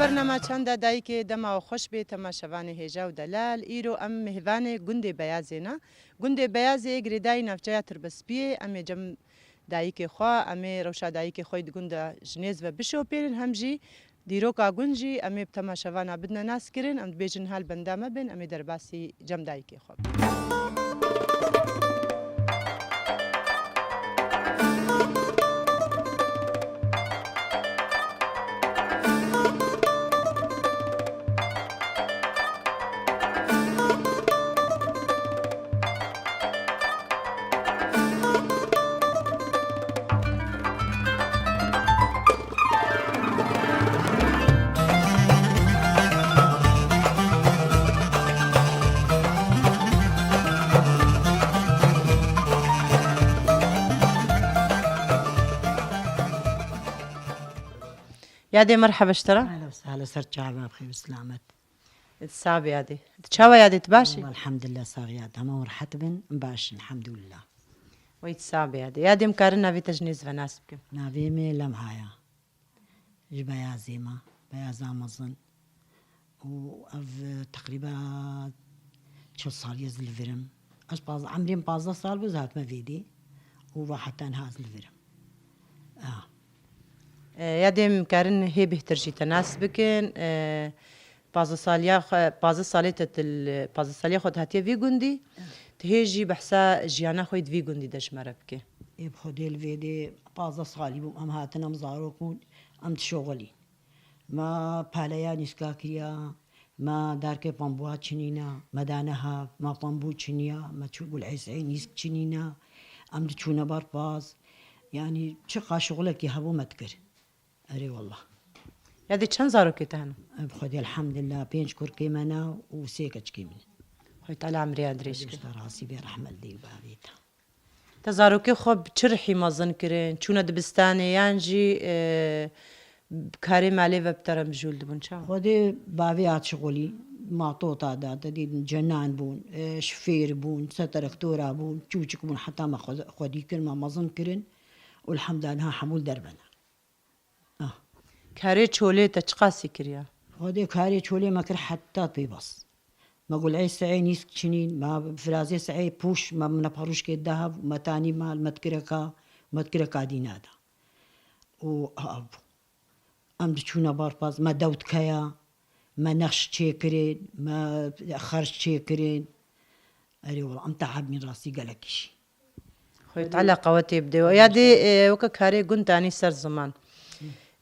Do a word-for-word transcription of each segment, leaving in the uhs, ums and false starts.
Bernama Çanda Dayikê dema we xweş bê temaşevanê hêja û delal. Îro em mêvanê gundê Beyazê ne. Gundê Beyazê girêdayî navçeya Tirbespiyê. Em ê cem dayikê xwe, em ê rewşa dayikê xwe yî di gund de ji nêz ve bişopênin, hem jî dîroka gund jî em ê bi temaşevana bidine naskirin. Em dibêjin hal benda me bin, em ê derbasî cem dayikê xwe bin. Yadê, merheba ji te re. Ehlen we sehlen, ser çava, bi xêr û selamet. Sax bî Yadê. Çawa Yadê, tu baş î? Elhamdulillah, sax Yadê. Hema hûn rehet bin, em baş in, elhamdulillah. Wî sax bî Yadê. Yadê, em karin navê te ji nêz ve nas bikin? Navê me Lemha ya. Ji Beyazê me, Beyaza mezin. Û ev, e, teqrîba çil salî ez li vir im. Ez paz-, emrê min pazdeh sal bû, ez hatime vêdê. Û va heta niha ez li vir im. Ah. E, Yadê, em karin hê bêhtir jî te nas bikin. E, pazdeh saliya xwe, pazdeh salê te tu li, pazdeh saliya xwe tu hatiye vî gundî. Tu hê jî behsa jiyana xwe yî di vî gundî de ji me re bike. Ê bi Xwedê li vê dê pazdeh salî bûm, em hatin, em zarok bûn, em dişoxilîn. Me paleya nîska kiriya, me darkê pambuwa çinîna, me dane hev, me pambû çiniya, me çû gulhêseyê nîsk çinîna, em diçûne bar paz. Yanî çiqa şixulekî hebû me dikir. Erê wallah. Yadê, çend zarokê te hene? Bi Xwedê elhamdulillah, pênc kurkê me ne û sê keçikê min. Xwedê Teala emrê wan dirêj ke. Te rastî bê, rehmet dê û bavê te. Te zarokê xwe bi çi rihî mezin kirin? Çûne dibistanê yan jî, e, bi karê malê ve bi te re mijûl dibûn? Çawa? Xwedê bavê hat şixulî, matota da, te dîtin cenan bûn, e, şifêr bûn, se terektora bûn, çûçik bûn, heta me xwe-, xwedî kirin, me mezin kirin û elhamdulillah niha hemû li derve ne. Ah. Karê çolê te çiqasî kiriya? Xwedê karê çolê me kir heta pê bas. Me guleyê seyê nîsk çinîn, me firazê seyê pûş, me, me parûşkê dehev, me tanî mal, me dikireka, me dikireka dîna da. Û av. Em diçûne barpaz, me dewtkeya, me nexş çêkirin, me xerc çêkirin. Erê wela, em tehabîn rastî gelekî jî. Xwedê Teala qewetê bide. Yadê, e, weke karê gund danî ser ziman.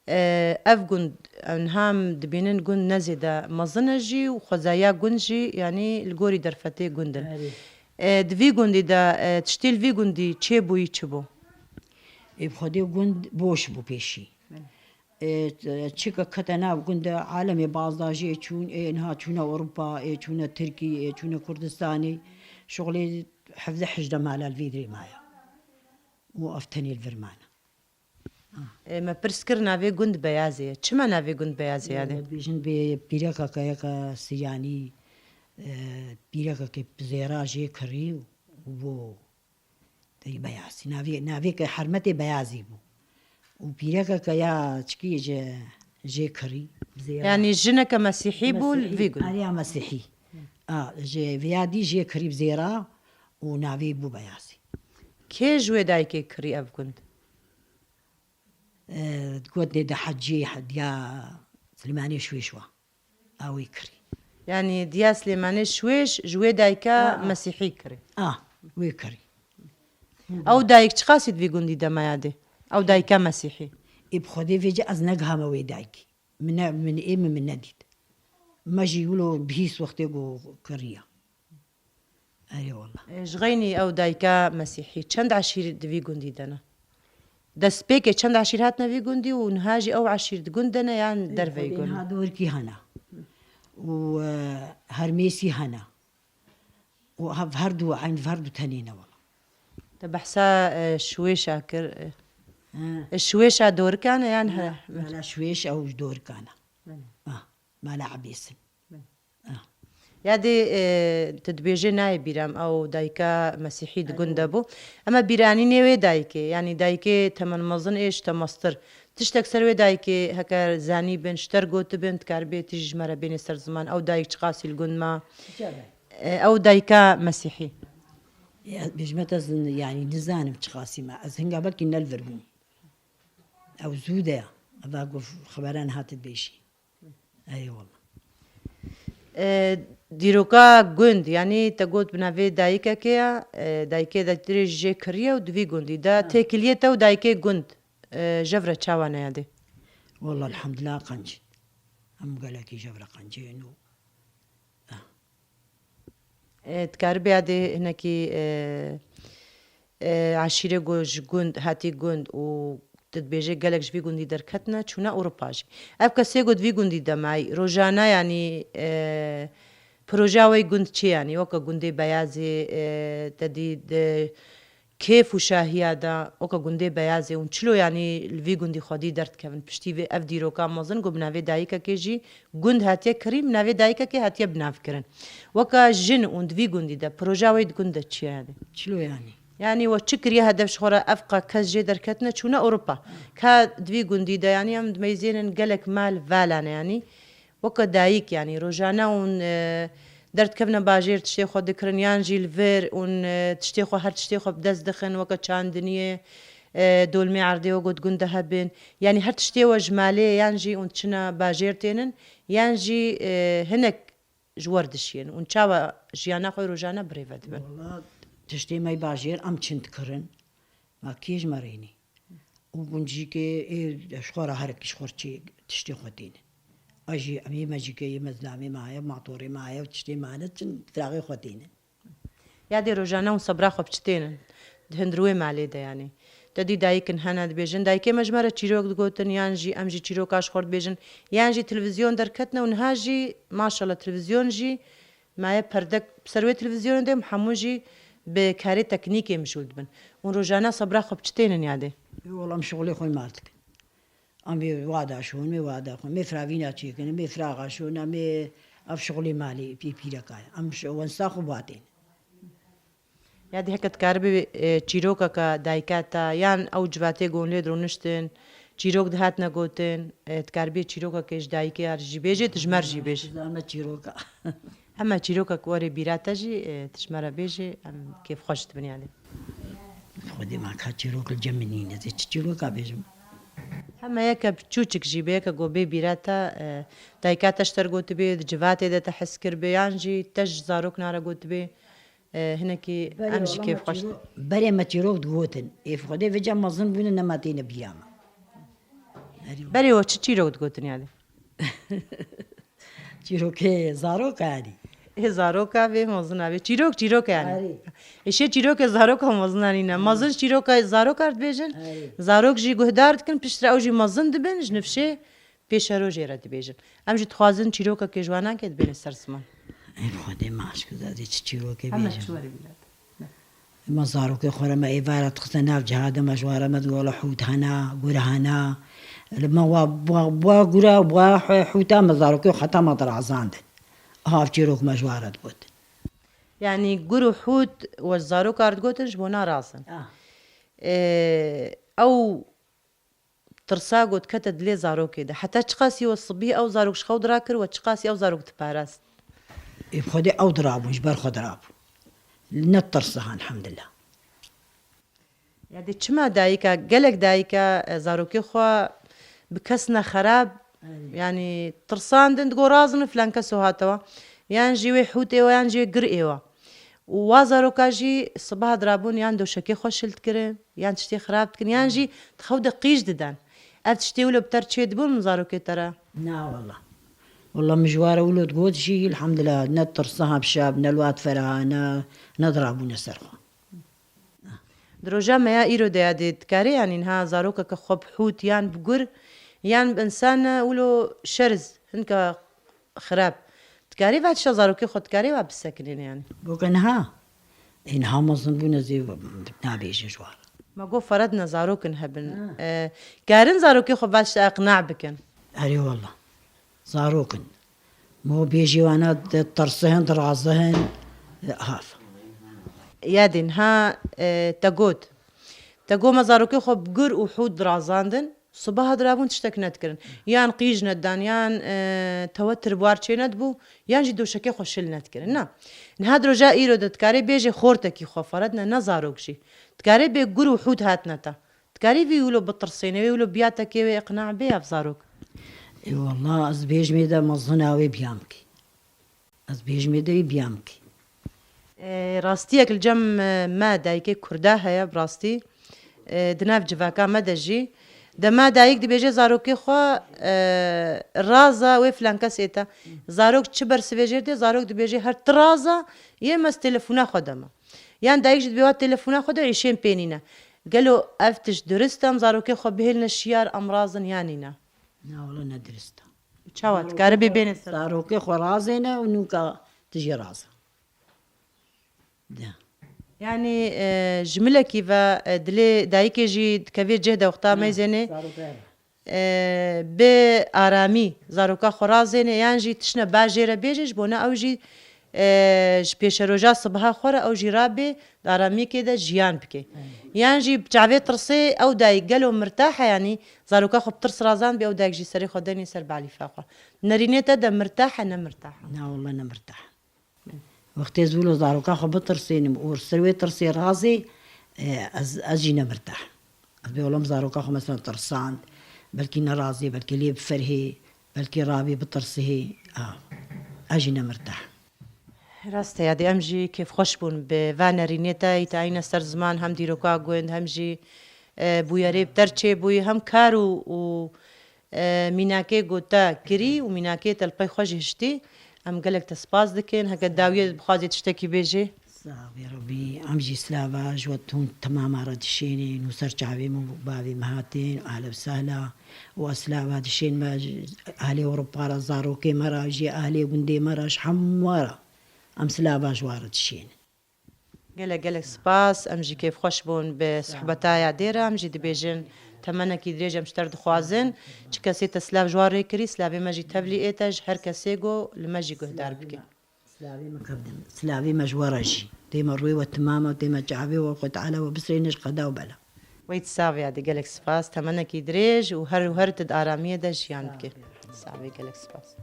E, ev gund, e, niha em dibînin gund ne zêde mezin e jî û xwezaya gund jî, yanî li gorî derfetê gund in. Erê. E, di vî gundî de, e, tiştê li vî gundî çêbûyî çi bû? Ê bi Xwedê gund boş bû pêşî. Belê. Ê, çika kete nav gund de alemê bazdajiyê çûn, ê niha çûne Ewropa, ê çûne Tirkî, ê çûne Kurdistanê. Şixulê hevdeh hejdeh mala li vê dirê maye. Û ev tenê li vir mane. Ê, me pirs kir navê gund Beyazê ye. Çima navê gund Beyazê ye? Ê, dibêjin bê pîreka kayeka Siyanî, e, pîrekekê bi zêra jê kirî û bû. Tey Beyazî. Navê, navê ke hermetê Beyazî bû. Û pîrekeke ya çikî jê, jê kirî, zêra. Yanî jineke mesîhî bû, Mesîhî, vî gund. Ariya mesîhî. A, jê, vêya dî jê kirî zêra û navê bû Beyazî. Kê ji wê dayikê kirî ev gund? E, gotê de Hecî, Hediya Silêmanê Şwêş wa. A wê kirî. Yanî diya Silêmanê Şwêş ji wê dayika A, a. Mesîhî kirî. A, wê kirî. Ew dayik çiqasî di vî gundî de me Yadê? Ew dayika Mesîhî. Ê bi Xwedê vêce ez negihame wê dayikî. Min ne, min ê min, min nedît. Me jî wilo bihîst wextê ku kiriya. Erê wela. E, ji xeynî ew dayika Mesîhî çend eşîr di vî gundî de ne? Destpêkê çend eşîr hatine vî gundî û niha jî ew eşîr di gund de ne yan derveyî gund? Xwedê niha Dorkî hene. Û, e, Hermêsî hene. Û hev her du, eyn hev her du tenê ne wela. Te behsa, e, Şwêşa kir, e. He. E, Şwêşa Dorikan e yan he? Mala Şwêş ew ji Dorikan e. Belê. Ah, Mala Ebês in. Belê. Ah. Yadê, e, tu dibêjê nayê bîra me, ew dayika Mesîhî di gund de bû. Ema bîranînê wê dayikê, yanî dayikê temen mezin ê ji te mestir. Tiştek ser wê dayikê heke zanî bin, ji te re gotibin, dikaribê tu jî ji me re bênê ser ziman. Ew dayik çiqasî li gund ma? E, ew dayika mesîhî. Ya, bêjime te zin-, yanî nizanim çiqasî me. Ez hinga belkî ne li vir bûm. Ew zû de ya. Eva ku xebera niha tu dibêjî. Eyvallah. E, dîroka gund, yanî te got bi navê dayikekê ya, e, dayikê de dirê jê kiriye û di vî gundî de têkiliyê te û dayikê gund, e, jev re çawa ne yadê? Wallah, elhamdulillah, qenc. Em gelekî jev re qencî ne û, ah. E, dikaribê yadê hinekî, e, e, eşîrê ku ji gund, hatî gund û tu dibêjê gelek ji vî gundî derketine, çûne Ewropa jî. Ev kesê ku di vî gundî de mayî, rojane, yanî, e, projeya wê gund çi ye, yanî weke gundê Beyazê, e, te dî di kêf û şahiya de, weke gundê Beyazê hûn çilo, yanî li vî gundî xwedî derdikevin? Piştî vê ev dîroka mezin ku bi navê dayikekê jî gund hatiye kirîn, bi navê dayikekê hatiye binavkirin. Weke jin hûn di vî gundî de, projeya wê di gund de çi ye yanî? Çilo yanî? Yanî we çi kiriye hedef ji xwe re, ev qe kes jê derketine çûne Ewropa. Ka di vî gundî de, yanî em dimeyzênin gelek mal vala ne yanî. Weke dayik, yanî rojane hûn, e, derdikevine bajêr tiştê xwe dikirin, yan jî li vir hûn, e, tiştê xwe, her tiştê xwe bi dest dixin, weke çandiniyê, e, dolmê erdê, weke di gund de hebin. Yanî her tiştê we ji malê ye, yan jî hûn diçine bajêr tênin, yan jî, e, hinek ji we re dişiyên. Hûn çawa jiyana xwe rojane birêve dibin? Wala, tiştê me yê bajêr em çin dikirin. Ma kê ji me rênî? Û guncîkê ê ji xwe re her kî ji xwe re çê tiştê xwe têne. A jî em yê me jî ke yê me zilamê me heye, matorê me heye û tiştê me hene, çin firaxê xwe têne. Ya dê rojane hûn sebra xwe bi çi tênin? Di hundirê wê malê de yanî. Te dî dayikin hene dibêjin, dayikê me ji me re çîrok digotin, yan jî em jî çîroka ji xwe re dibêjin, yan jî televîzyon derketine û niha jî maşallah televîzyon jî maye perdek bi ser wê televîzyonê de hemû jî bi karê teknîkê mijûl dibin. Hûn rojane sebra xwe bi çi tênin yadê? Ê, wela em şixulê xwe mal dikin. Em ê wada şon, mê wada xwe, mê firavîna çêkin, mê firaxa şon, em ê ev şixulê malê pî pîreka ye. Em şi-, wensa xwe batên. Ya dî heke dikaribî, e, çîrokeke dayika te yan ew civatê ku hûn lê dironiştin, çîrok dihatine gotin, e, dikaribî çîrokekê ji dayikê ya jî bêjê, tu ji me re jî bêjî. Zana çîroka. Hema çîrokek were bîra te jî, e, tu ji me re bêjê, em kêfxweş dibin yanî. Xwedê ma ka çîrok li cem min nîne, ez ê çi çîroka bêjim? Hema yeke biçûçik jî be, yeke ku bê bîra te, e, dayika te ji te re gotibê, di civatê de te hes kiribê, yan jî te ji zarokna re gotibê, e, hinekî em jî kêfxweş. Berê me çîrok digotin. Ê Xwedê vêca mezin bûne nema têne bîra me. Erê. Berê we çi çîrok digotin yanî? Çîrokê zaroka yanî. Ê zaroka vê mezina vê. Çîrok çîrok e yanî. Erê. Ê şê çîrokê zaroka mezina nîne. Mezin çîroka zaroka re dibêjin. Erê. Zarok jî guhdar dikin, piştre ew jî mezin dibin, ji nifşê pêşerojê re dibêjin. Em jî dixwazin çîrokekê ji wan nake dibêne ser ziman. Ê Xwedê, ma aşk ez ê çi çîrokê bêjim? Heme çi were bîra te. Ma zarokê xwe re me êvara dixiste nav ciha de, me ji wan re me digot, wela hût hene, gur hene. Li me wa, wa, wa gura, wa hûta me zarokê xwe heta me dirazandin. Aha ev çîrok me ji wan re digot. Yanî gur û hût we zaroka re digotin ji bona razin. Ah. Ee, ew tirsa ku dikete dilê zarokê de. Heta çiqasî we sibî ew zarok ji xew dirakir, we çiqasî ew zarok diparast? Ê Xwedê ew dirabûn, ji ber xwe dirabûn. Ne tirsa, elhamdulillah. Ya dê çima dayika, gelek dayika, e, zarokê xwe bi kes ne xerab, Erê. Yanî tirsandin, digo razin filan keso hatewa. Yan jî wê hûtê we, yan jî wê girê we. Û wa zaroka jî sibaha dirabûn yan doşekê xwe şil dikirin, yan tiştê xirab dikin, yan jî di xew de qîj didan. Ev tiştê wilo bi te re çêdibûn min zarokê te re? Na wela. Wela min ji wa re wilo digot jî, elhamdulillah, ne tirsa ha bi şev, ne li wa difera, ne, ne dirabûne ser xwe. Di roja me ya îro de ya dê dikarê, yanî niha zarokeke xwe bi hût yan bi gur, yan bi însan wilo şeriz, hinka xirab. Dikarê va tişta zarokê xwe dikarê wa bisekinîne yanî? Boke niha. Ê niha mezin bûne zê nabêje ji wan. Me got feredne zarokin hebin. Ha. E, karin zarokê xwe va tişta iqna bikin? Erê wela. Zarok in. Mo bêjî wana ditirsîn, dirazin, haf. Ya dê niha, e, te got. Te got me zarokê xwe bi gur û hût dirazandin. Sibaha dirabûn tiştek nedikirin. Yan qîj nedidan, yan, e, tewe tirbuar çê nedibû, yan jî doşekê xwe şil nedikirin. Na. Niha di roja îro de dikarê bêjê xortekî xwe feredne, ne zarok jî. Dikarê bê gur û hûd hatne te. Dikarî vî wilo bitirsêne, wê wilo biya te kê wê iqna bê ev zarok. Ê wallah, ez bêjmê de mezina wê biya min kî. Ez bêjmê de wî biya min kî. E, rastiyek li cem, e, me dayikê Kurda heye, bi rastî. E, di nav civaka me de jî. De me dayik dibêje zarokê xwe, e, raza wê filan kesê te. Zarok çi bersivê jêr dê, zarok dibêje her ti raza, yê me ez telefona xwe dema. Yan dayik jî dibê wa telefona xwe de îşên pê nîne. Gelo ev tişt durist e, em zarokê xwe bihêlne şiyar, em razin yan nîne? Na, wala ne durist e. Çawa dikare bê bêne ser? Zarokê xwe razêne û nûka tu jî raz e. De. Yanî, e, ji milekî ve, e, dilê dayikê jî dikevê cih de wexta meyzênê, e, bi aramî zaroka xwe razêne, yan jî tiştine bajêre bêje, ji bona ew jî, e, ji pêşeroja sibiha xwe re ew jî rabê, di aramiyekê de jiyan bike. Yan jî bi çavê tirsê ew dayik gelo mirtah e, yanî zaroka xwe bi tirs razan bê, ew dayik jî serê xwe denê ser balîfa xwe. Nerînê te de mirtah e, ne mirtah e? Na, wala ne mirtah. Wextê ez wilo zaroka xwe bitirsênim û ser wê tirsê razê, e, ez, ez jî ne mirtah. Ez bê wala min zaroka xwe mesela tirsand, belkî nerazê, belkî lê biferhê, belkî rabê bitirsihê. A, ez jî ne mirtah. Rast e, yadê em jî kêfxweş bûn bi va nerînê te, î te ayne ser ziman hem dîroka gund, hem jî, e, bûyerê bi ter çêbûyî, hem kar û, û, e, mînakê ku te kirî û mînakê te li pey xwe jî hiştî. Em gelek te spas dikin. Heke dawiyê bixwazê tiştekî bêjê? Sax bê Rebî, em jî silava ji we hûn temama re dişênê, nû ser çavê min û bavê min hatên, ahla û sahla, û ez silava dişên me ji ahlê Ewropa re, zarokê me re, jî ahlê gundê me re, ji hemû re. Em silava ji we re dişênin. Gelek, gelek spas. Em jî kêfxweş bûn bi sohbeta yadê re. Em jî dibêjin temenekî dirêj em ji te re dixwazin. Çi kesê te silav ji wan rê kirî, silavê me jî tevlî ê te, ji her kesê ku li me jî guhdar bike. Silavê me kevdin. Silavê me ji we re jî. Tê me rûyê we timam e, tê me çavê we, Xwedê Teala we bisirêne ji qeda û bela. Wey sax be yadê, gelek spas. Temenekî dirêj û her û her tu di aramiyê de jiyan bike. Sax be, gelek spas.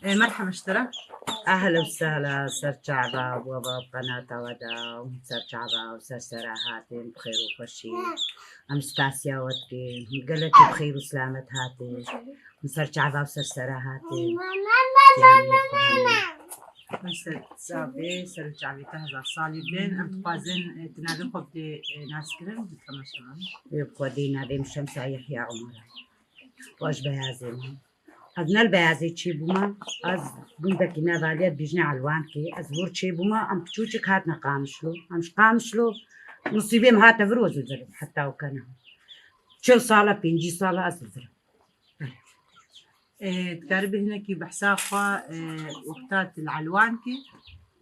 Ê, merheba ji te re. Ehla û sehla, ser çava we ve, qenata we de, ser çava û ser sera hatin, bi xêr û xweşî. Em spasiya we dikin. Gelekî bi xêr û selamet hatin. Em ser çava û ser sera hatin. Em ser çavê, ser çavê te hezar salî bin. Em dixwazin, e, tu navê xwe bidê, e, naskirin, bi temaşevan. Ê, bi Xwedê navê min Şemsa Yehya Umar e. Û ez ji Beyazê me. Ez ne li Beyazê çêbûme, ez gundekî nevalî ye, dibêjine Elwankê. Ez vir çêbûme, em piçûçik hatine Qamişlo. Em ji Qamişlo nisîbê min hate vir, ez li vir im, heta wekene. Çil sal e, pêncî sal e ez li vir im. E, dikarî bê hinekî behsa xwe, e, wexta tu li Elwankê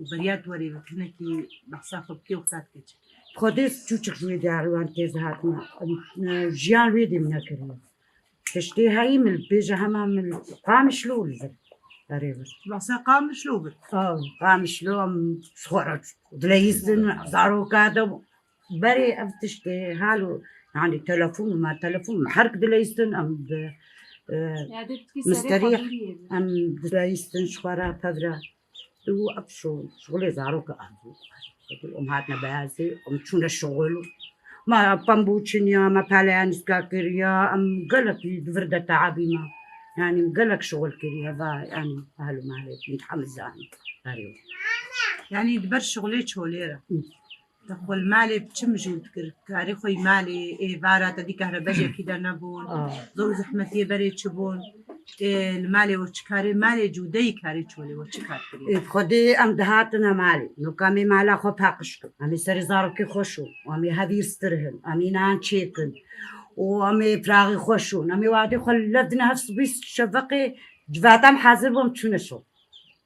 û beriya tu werê hinekî behsa xwe bikê wexta tu keçê. Xwedê çûçik ji wê dê Elwankê ez hatime. Em, e, jiyan wê dê min nekiriye. Tiştê heyî min bêje hema min Qamişlo li vir. Erê vir. Behsa Qamişlo vir. Aw, Qamişlo em ji xwe re dileyîstin, zaroka de berê ev tiştê hal û, yanî telefon û me telefon me herk dileyîstin, em bi, e, Yadê tu kî serê misterî xwe dûriyê vir. Em dileyîstin ji xwe re pevre. Û ev şo-, şixulê zarok e. Em hatine Beyazê, em çûne şixul. Me pembû çiniya, me peleya nîska kiriya, em gelekî di vir de teabî me. Yanî gelek şixul kiriye, va, yanî ehlo malê, min hemizan. Erê. Yanî di ber şixulê çolê re. Hı. Te xwe li malê bi çi mijûl dikir? Karê xwe yî malê, êvara te dî kahrebe jî yekî de nebûn. Ah. Zor û zehmetiyê berê çi bûn? Ê, li malê we çi karê, malê cûdeyî karê çolê we çi kar kiriye? Ê, bi Xwedê em dihatine malê. Nuka em ê mala xwe paqij kin. Em ê serê zarokê xwe şo. Em ê hevîr stirhin. Em ê nan çêkin. û em ê firaxî xwe şûn. Em ê wadê xwe lev dine hev sibî şeveqê civata em hazir bû, em çûne şû.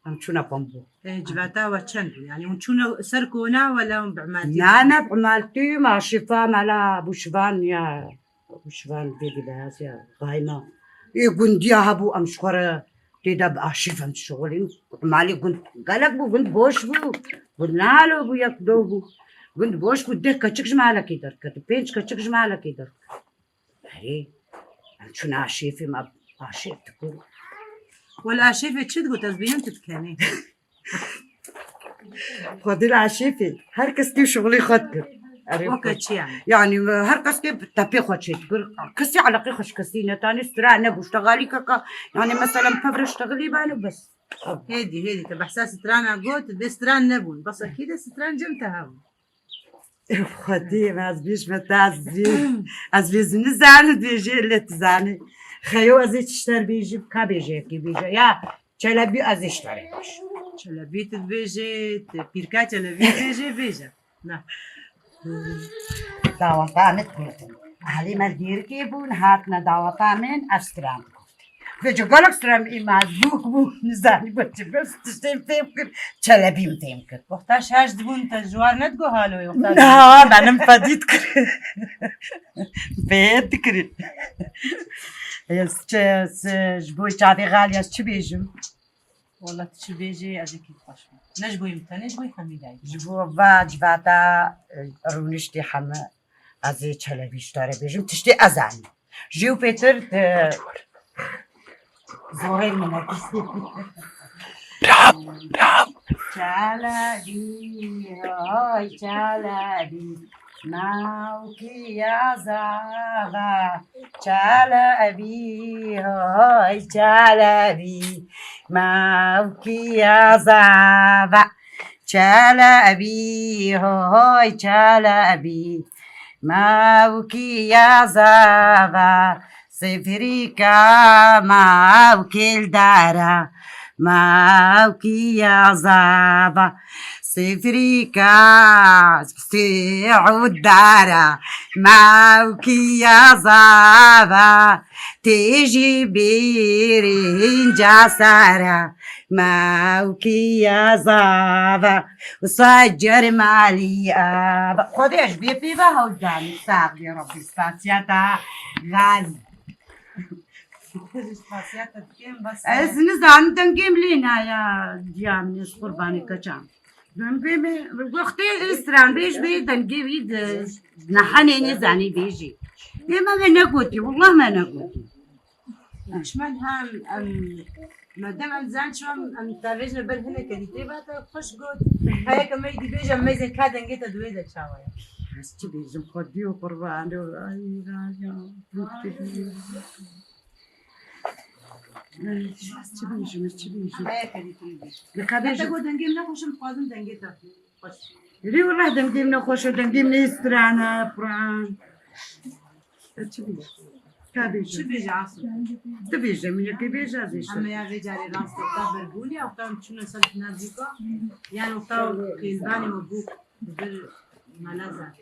Em çûne pembû. E, civata we çend bû? Yani hûn çûne ser kona wela hûn bi emaltî? Na, ne bi emaltî, ma şifa mala bûşivan ya. Şivan bêdî beyaz ya, qayma. Ê gundiya hebû, em ji xwe re tê de bi aşîf em şixulîn. Malê gund gelek bû, gund boş bû. Gund nalo bû, yek do bû. Gund boş bû, deh keçik ji malekê derket, pênc keçik ji malekê derket. Erê, em çûne aşêfê me, aşêf dikir. Wela aşêfê çi digot, ez bînim tu dikenî. Xwedî li aşêfê. Her kes tê şixulê xwe dikir. Erê, Weke xwe- çi yani? Yani, her kes tê tepê xwe çê dikir. Kesî eleqê xwe ji kesî netanî, stira nebû, ştexalî keka. Yani, meselen, pevre ştexilî bano bes. Hêdî, hêdî, te behsa strana got, dê stran nebûn. Bes ekî de stran cem te hebûn. Xwedî, ez bêjme te, ez vê, ez vê zî nizanim, dibêje lê tu zanî. Xeyo ez ê çi ji te re bêjim, ka bêje yekê bêje. Ya, Çelebî ez ê ji te re bêjim. Çelebî tu dibêjê, tu pîrka Çelebî bêjê, bêje. Na. Daweta min digotin. Ehlê me li Dêrikê bûn, hatine daweta min, ev stran digotin. Vêca gelek stran îmaz bûk bû, nizanî bo çi, bes tiştê fêm kir, Çelebî min fêm kir. Wexta şaş dibûn te ji war nedigo haloyê wexta? Na, benim fedî dikir. Fêt dikir. Ez çi, ez, ji bo çavê xalî ez çi bêjim? Wala tu çi bêjî, ez ê kî xweş bim. Ne ji bo min tenê, ji bo Hemîdayê. Ji bo va civata, e, rûniştê heme ez ê Çelebî ji te re bêjim. Tiştê ez zanim. Ji wî pêtir, e, zorê min nekir. Rab, rab. Çelebî, hay Çelebî. Mawkiya zava, Çelebî, hay Çelebî. Mawkiya zava, Çelebî, hay Çelebî. Mawkiya zava, Sifrîka mawkê li dara, mawkiya zava. Sifrîka sê'ûd dara, mawkiya zava. Tê jî bêrînca sara, mawkiya zava. Wisa cermalî ava. Xwedê ji bê pê ve hewzanî sax bê Rebbî spasiyata xalî. Ez nizanim dengê min lê naya diya min ez qurbanê keçan. Dengê min wextê stran bêj bê dengê wî di nehenê nêzanî bêjî. Ê me me negotî, wallah me negotî. Çimen hem em madem em zan çimen em tavêjne ber hineke dî tê vata xweş got. Heye ke me dibêje meyzê ka dengê te di wê de çawa ye? Ez çi bêjim, Xwedî û qurban û ay ya. Çi bêjim, çi bêjim? Heye ke dî tê bêj. Li ka bêjim. Te got dengê min ne xweş e, dixwazim dengê te xweş. Lê wela dengê min ne xweş e, dengê min ne strana, Quran. Çi bêjim? Ka bêjim. Çi bêje Asım? Tu bêje, min yekê bêje, ez êşe. Heme ya vê carê rast e, ta berbûnê, wexta em çûne ser nazîka, yan wexta xêlbanê me bû, bir mela zaf.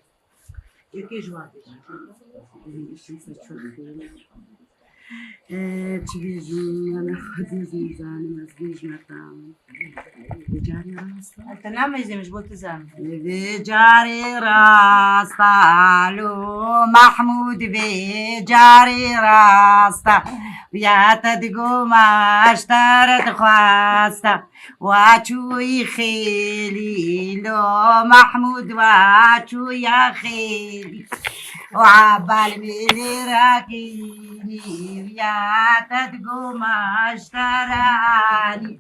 Yekê ji wan bêje. Ee, çi bêjim, yani Xwedê zî zanim, ez bêjme tam. Vê carê rast e. Te nameyzê min ji bo tu zanim. Vê carê rast e, alo Mahmûd, vê carê rast e. Ya te digoma ji te re dixwasta. Wa çûyî xêlî, lo Mahmûd wa çûya xêlî. Wa balmê lê rakînî, ya te digoma ji te re anî.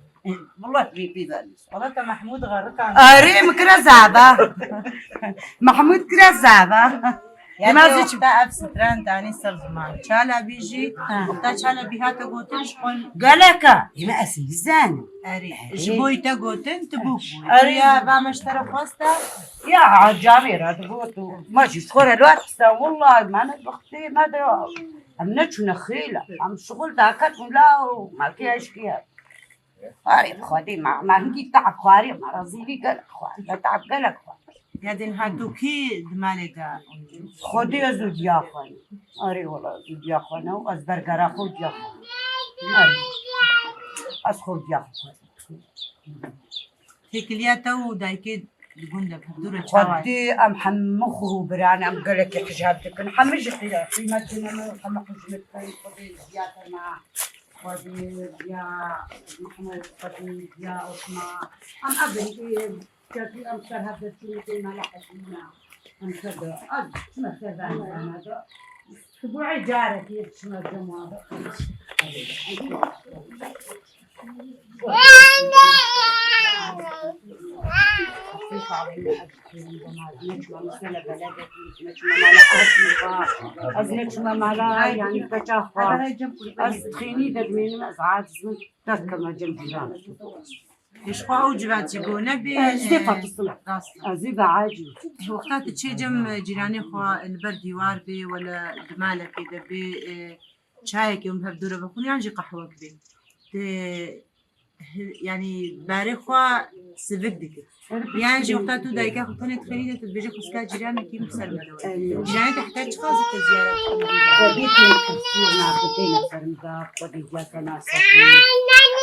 Wallah vê pê de nîşt. Wala te Mahmûd xerikan. Erê, min kire zava. Mahmûd kire zava. Ya Dima te zî çi- wexta ev stran danî ser ziman. Çala bî jî, Ha. Wexta çala bî hate gotin ji xwe. Geleka, yine ez nizanim. Erê, Erê. Ji bo te gotin, tu bû bû. Erê. Ya va me ji te re xwesta. Ya, camê re digot û ma jî ji xwe re lo dixista, wallahî me ne bixtê, me de, em neçûne xêla, em şixul daket û la û makiyaj kiye. Arê bi Xwedê me, me hingî te'b xwarî, me rezîlî gelek xwar, me te'b gelek xwar. Ya din hatûkî di malê de. Xwedê ez û diya xwe. Erê wela, ez û diya xwe ne, ez bergera xwe û diya xwe. Erê. Ez xwe û diya xwe. Têkiliya te û dayikê li gund de bi hevdû re çawa ye? Xwedî em hemû xwe û biran em gelekî hijab dikin. Hemû ji qî-, qîmet dine me, hemû xwe ji min dikin. Xwedî ziya te me. Xwedî ziya Mehmed, xwedî ziya Osman. Em ev in, ê, çekî em ser hev de çûn, tê me le hezîna. Em ser de, ez çime ser de, em ser de. Sibû ey carekê çime cema de. Ez neçûme mala, ez neçûme mala, yanî keça xwe. Ez xênî de dimênim, ez aciz im, dest keme cem cîran. Ji xwe ew civat jî gone bê, Ez dê e, fatisina. Rast. Ez ê be aciz. Wexta tu çê cem cîranê xwe li ber dîwar bê, wele di malekê de bê, e, çayekê hûn bi hev dû re vexwin yan jî qehwek bê. Te hi-, yanî berê xwe sivik dike. Yan jî wexta tu dayika xwe tenê dixênî de tu dibêjî xwişka cîranekî min ser min de were. Cîranê te heta çiqas te ziyaret kiriye? Xwedî tê kursî naxwe têne ser min de, xwedî ciyaka nasakî.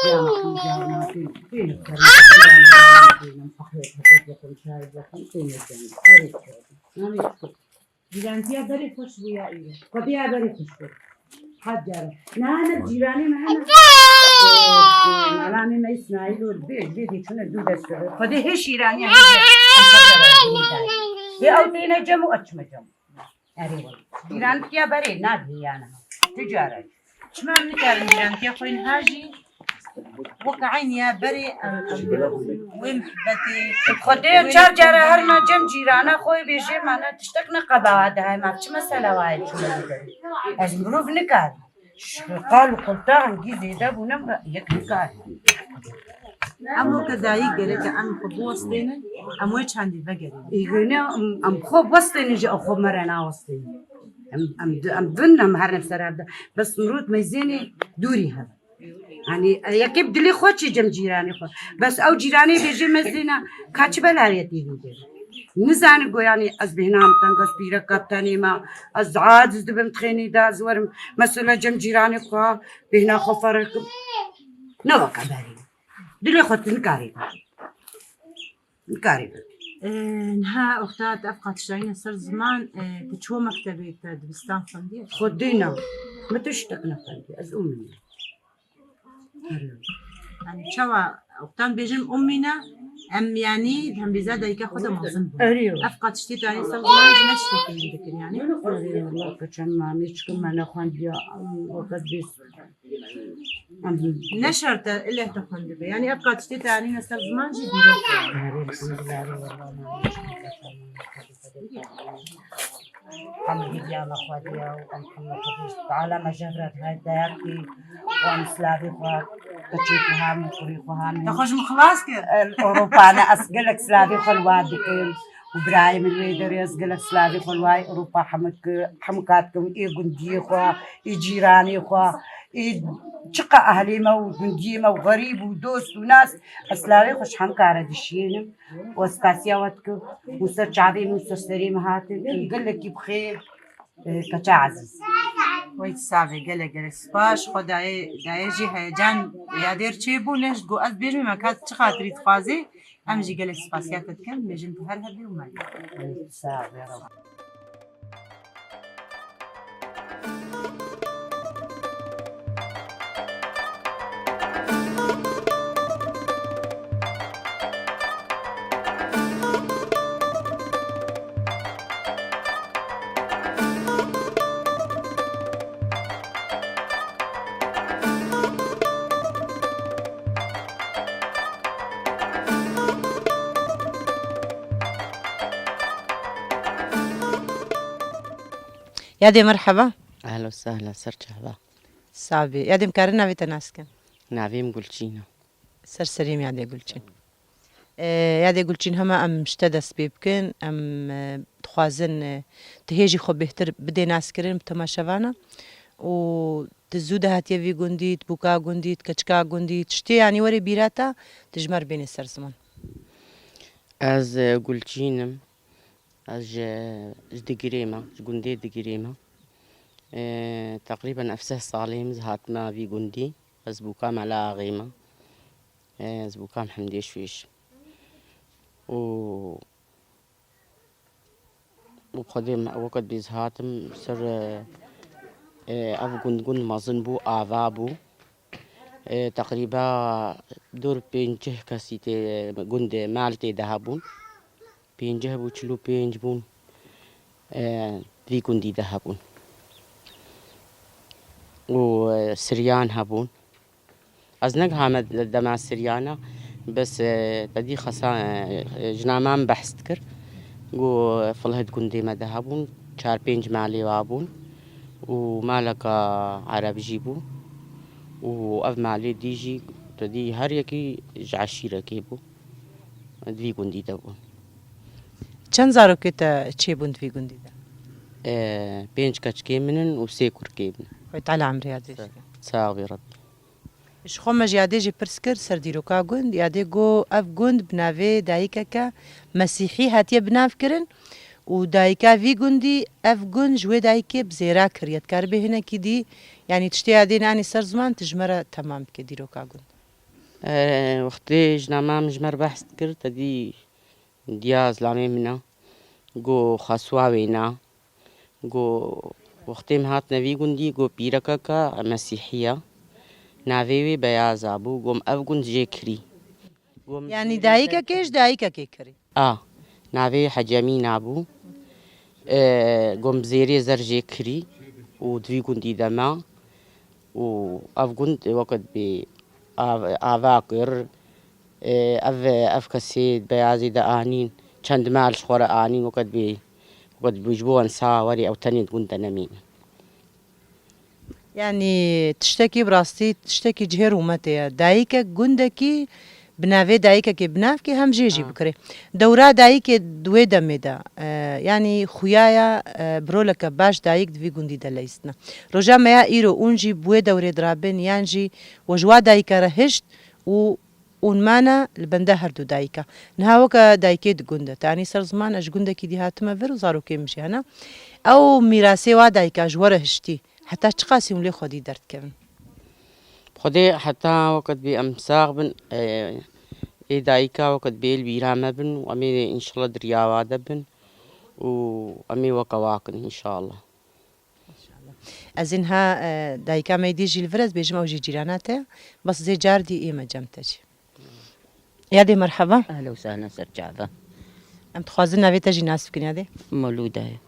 Ciyana xwe ciyana tê, têne ser min de, têne qehwek, hezek, xwe çay, xwe têne ser min de. Erê, erê. Cîrantiya berê xweş bû ya îro. Xwedî ya berê xweş bû. Hat cara. Na, ne cîranê me hene. Mala me me Îsmaîl û bê, bê dî çûne dû dest keve. Xwedî hê şîraniya hê. Hê ew têne cem û eçme cem. Erê wele. Cîrantiya berê nadî yana. Ticaret. Çima em nikarin cîrantiya xwe niha jî wek eyn ya berê em, em wê mihbetê, Xwedê wê çar cara herna cem cîrana xwe bêjê me ne tiştek ne qebawa dihayê me. Çi mesela wayê çûne bikirin? Ez mirov nikarim. Ji qal û qulta hingî zêde bûne min yek nikarim. Em weke dayik gereke em xwe biwestênin, em wê çendî vegerînin. Îgune em, em xwe biwestênin ji ew xwe me re nawestênin. Em, em, em bin em her ne ser hevde. Bes mirov meyzênê dûrî hebe. Yanî, e, yekê bi dilê xwe çê cem cîranê xwe. Bes ew cîranê bêjê me zêna, ka çi belayetî vî de. Nizanin go, yanî, ez bêhna em teng, ez pîreka tenê me, ez aciz dibim, dixênî de ez werim, mesela cem cîranê xwe, bêhna xwe ferq kim. Ne weke berê. Dilê xwe tu nikarî. Nikarî. Ee, niha wexta te ev qatişayîne ser ziman, e, tu çû mektebê, te dibistan xwendiye? Xwedî na. Min tiştek nexwendiye. Ez umî me. Erê. Yanî çawa wextan bêjin umî ne, em yanî di hembêza dayika xwe de mezin bûn. Erê. Ev qatiştê te anî ser ziman jî ne tiştekî dikir yanî. Erê, wela keçen mamê çikin me nexwendiye, em weke bês. Ne şert e, ille te xwendibe. Yanî ev qatiştê te anîne ser ziman jî dîrok e. Erê, elhamdulillah, erê, wela, Em hêviya me xwediya û em hemû xwedî ji Teala me ji hev re dihayê dayakî û em silavê xwe, keçê xwe hamî, kurê xwe hamî. Te xwe ji min xilas kir. Ewropa ne, ez gelek silavê xwe li wa dikim û birayê min wê derê, ez gelek silavê xwe li wa Ewropa hemû ki-, hemû ka dikim, ê gundiyê xwe, ê cîranê xwe, ê çiqa ehlê me û gundiyê me û xerîb û dost û nas, ez silavê xwe ji hemû ka re dişiyênim. Û ez spasiya we dikim. Hûn ser çavê min, ser serê min hatin. Hûn gelekî bi xêr, e, keça ezîz. Wey savê, gelek gelek spas. Xwedayê dayê jî heyecan ya dêr çêbû, lê ji got ez bêjim me ka çi xatirî dixwazê. Em jî gelek spasiya te dikin. Bêjin tu her hebî û me. Wey savê, Reb. Yadê merheba. Ehla û sehla, ser çava. Savê. Yadê em karin navê te nas kin? Navê min Gulçîn e. Ser serî me Yadê Gulçîn. Ee, Yadê Gulçîn, hema em ji te dest pê bikin. Em, e, dixwazin, e, tu hê jî xwe bêhtir bidê naskirin bi temaşevana. Û tu zû de hatiye vî gundî, tu bûka gundî, tu keçika gundî, tiştê yanî were bîra te, tu ji me re bênê ser ziman. Ez, e, Gulçîn im. Ez ji, ji Digirê me, ji gundê Digirê me. Ee, teqrîben ev seh salê min ez hatime vî gundî. Ez bûka Mela Axê me. Ee, ez bûka Mehemdê Şûyş. Û, û Xwedê me, wekî bî ez hatim ser, e, e, ev gund, gund mezin bû, ava bû. E, teqrîba dor pêncî kesî tê, gundê, mal tê de hebûn. Pêncî hebû, çil û pênc bûn. E, vî gundî de hebûn. Û, e, siryan hebûn. Ez negihame dema siriyana, bes, e, te dî xesa, e, jina me em behs dikir. Got, Filhid gundê me de hebûn, çar pênc malê wa bûn û maleka Ereb jî bû û ev malê dî jî, te dî her yekî ji eşîrekê bû, di vî gundî de bû. Çend zarokê te çêbûn di vî gundî de? E, pênc keçikê min in û sê kurkê min. Xwedê Teala emrê ya dirêj ke. Sax bî Rebbî. Ji xwe me ji yadê jî pirs kir ser dîroka gund. Yadê got, ev gund bi navê dayikeke mesîhî hatiye binavkirin û dayika vî gundî ev gund ji wê dayikê bi zêra kiriye. Dikaribê hinekî dî, yanî tiştê yadê neanî ser ziman, tu ji me re temam bike dîroka gund. E, wextê jina me min ji me re behs dikir, te dî diya zilamê min e. Got, Xaswa wêna. Got, wextê em hatine vî gundî, got, pîrekeke mesîhî ye. Navê wê Beyaz a bû. Got, ev gund jê kirî. Got, yanî dayikekê ji dayikekê kirî. A, navê Hecemîna bû. E, got, zêrê zer jê kirî û di vî gundî de ma. Û ev gund wekî bî av-, ava kir. Ê, ev, ev kesê Beyazî de anîn, çend mal ji xwe re anîn, wekî bî, wekî bî ji bo ensa werê ew tenê di gund de nemînin. Yanî tiştekî bi rastî, tiştekî cihê rûmetê ye. Dayikek gundekî bi navê dayikekê binavkê hem jê jî bikirê. Dewra dayikê di wê demê de, e, yanî xuya ya, e, bi roleke baş dayik di vî gundî de leyîstine. Roja me ya îro ûn jî bi wê dewrê dirabin yan jî we ji wa dayika re hişt û ûn mane li bende her du dayika. Niha weke dayikê di gund e. Te anî ser ziman, ez ji gundekî dî hatime vir û zarokê min jî hene. Ew mîrasê wa dayika ji we re hiştî. Heta çiqasî hûn lê xwedî derdikevin? Xwedê heta weke dibê em sax bin, e, ê dayika weke dibê li bîra me bin û em ê înşallah di riya wa de bin û em ê weke wa kin înşallah. Ez ê niha, e, dayika me yê dî jî li vir ez bêjim, ew jî cîrana te ye. Bes zê car dî ê me cem te jî. Yadê merheba. Ehlen û sehlen, ser çava. Em dixwazin navê te jî nas bikin yadê. Mewlûda ye.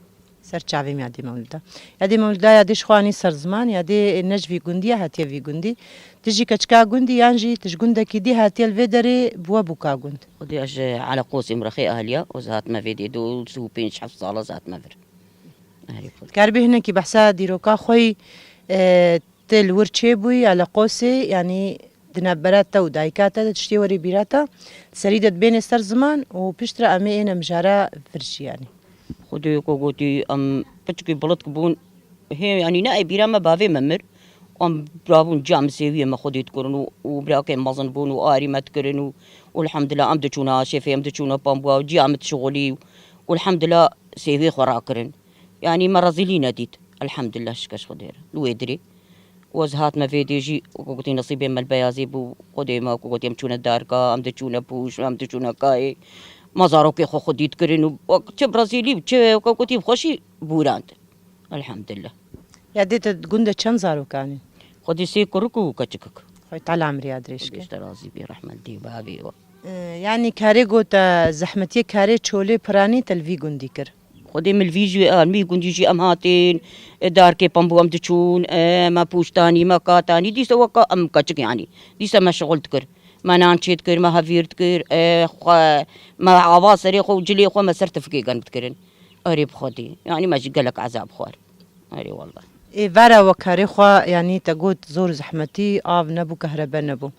Ser çavê me yadê Mewlûda. Yadê Mewlûda yadê ji xwe anî ser ziman, yadê ne ji vî gundî ye, hatiye vî gundî. Tu jî keçika gundî yan jî tu ji gundekî dî hatiye li vê derê bi we bûka gund? Xwedê ez ji Eleqosê Murexê Aliya, ez hatime vê dê du sed û pênc heft sala ez hatime vir. Erê xwe. Dikaribî hinekî behsa dîroka xwe yî, e, tu li wir çêbûyî ya li Qosê, yanî di navbera te û dayika te de tiştê werî bîra te, serî de dibênê ser ziman û piştre em ê êne mijara vir jî yanî. Xwedê ku gotî em piçkî bilik bûn, hê, yanî ne ê bîra me bavê me mir. Em rabûn ciya min sêwiyê me xwedî dikirin û, û birakê mezin bûn û arî me dikirin û, û elhamdulillah em diçûna şêfê, em diçûna pambuwa û ciya min dişixulî û, û elhamdulillah sêwiyê xwe rakirin. Yanî me rezîlî nedît. Elhamdulillah şikeş Xwedê re. Li wê dirê. Û ez hatime vê dê jî, wekî gotî nesîbê me li Beyazê bû, Xwedê me, wekî gotî em çûne darka, em diçûne pûş, em diçûne kayê. Me zarokê xwe xwedî dikirin û wek çi bi rezîlî û çi wekî gotî bi xweşî bûrand. Elhamdulillah. Ya dê te gund de çend zarok anî? Xwedê sê kurik û keçikik. Xwedê Teala emrê ya dirêj ke. Xwedê ji te razî bî, rehmet dê bavê we. Ee, yanî karê got te zehmetiyê karê çolê piranî te li vî gundî kir? Xwedê min li vî jî, em vî gundî jî em hatin, e, darkê pembû em diçûn, e, me pûştanî, me katanî, dîsa weka em keçik yanî. Dîsa me şixul dikir. Me nan çê dikir, me hevîr dikir, e, xwe, me ava serê xwe û cilê xwe me ser tifikê germ dikirin. Erê bi Xwedê. Yanî me jî gelek ezab xwar. Erê wallah. Ê vera we karê xwe, yanî te got zor zehmetî, av nebû, kehrebe nebû.